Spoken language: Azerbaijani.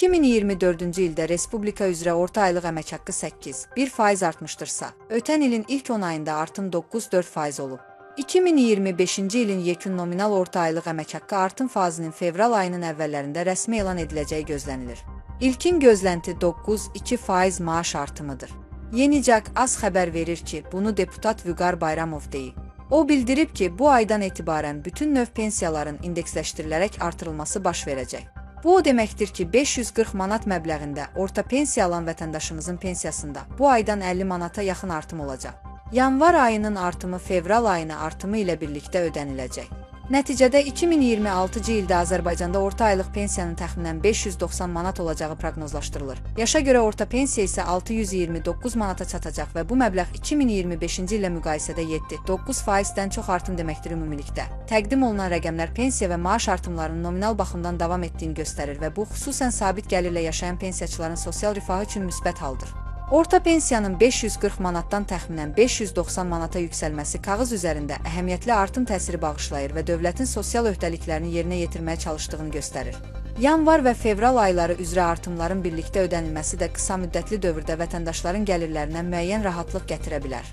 2024-cü ildə respublika üzrə orta aylıq əmək haqqı 8,1% artmışdırsa, ötən ilin ilk 10 ayında artım 9,4% olub. 2025-ci ilin yekun nominal orta aylıq əmək haqqı artım faizinin fevral ayının əvvəllərində rəsmi elan ediləcəyi gözlənilir. İlkin gözlənti 9,2% maaş artımıdır. Yenicak az xəbər verir ki, bunu deputat Vüqar Bayramov deyib. O bildirib ki, bu aydan etibarən bütün növ pensiyaların indeksləşdirilərək artırılması baş verəcək. Bu o deməkdir ki, 540 manat məbləğində orta pensiya alan vətəndaşımızın pensiyasında bu aydan 50 manata yaxın artım olacaq. Yanvar ayının artımı fevral ayına artımı ilə birlikdə ödəniləcək. Nəticədə 2026-cı ildə Azərbaycanda orta aylıq pensiyanın təxminən 590 manat olacağı proqnozlaşdırılır. Yaşa görə orta pensiya isə 629 manata çatacaq və bu məbləğ 2025-ci illə müqayisədə 7,9%-dən çox artım deməkdir ümumilikdə. Təqdim olunan rəqəmlər pensiya və maaş artımlarının nominal baxımdan davam etdiyini göstərir və bu xüsusən sabit gəlirlə yaşayan pensiyaçıların sosial rifahı üçün müsbət haldır. Orta pensiyanın 540 manatdan təxminən 590 manata yüksəlməsi kağız üzərində əhəmiyyətli artım təsiri bağışlayır və dövlətin sosial öhdəliklərini yerinə yetirməyə çalışdığını göstərir. Yanvar və fevral ayları üzrə artımların birlikdə ödənilməsi də qısa müddətli dövrdə vətəndaşların gəlirlərinə müəyyən rahatlıq gətirə bilər.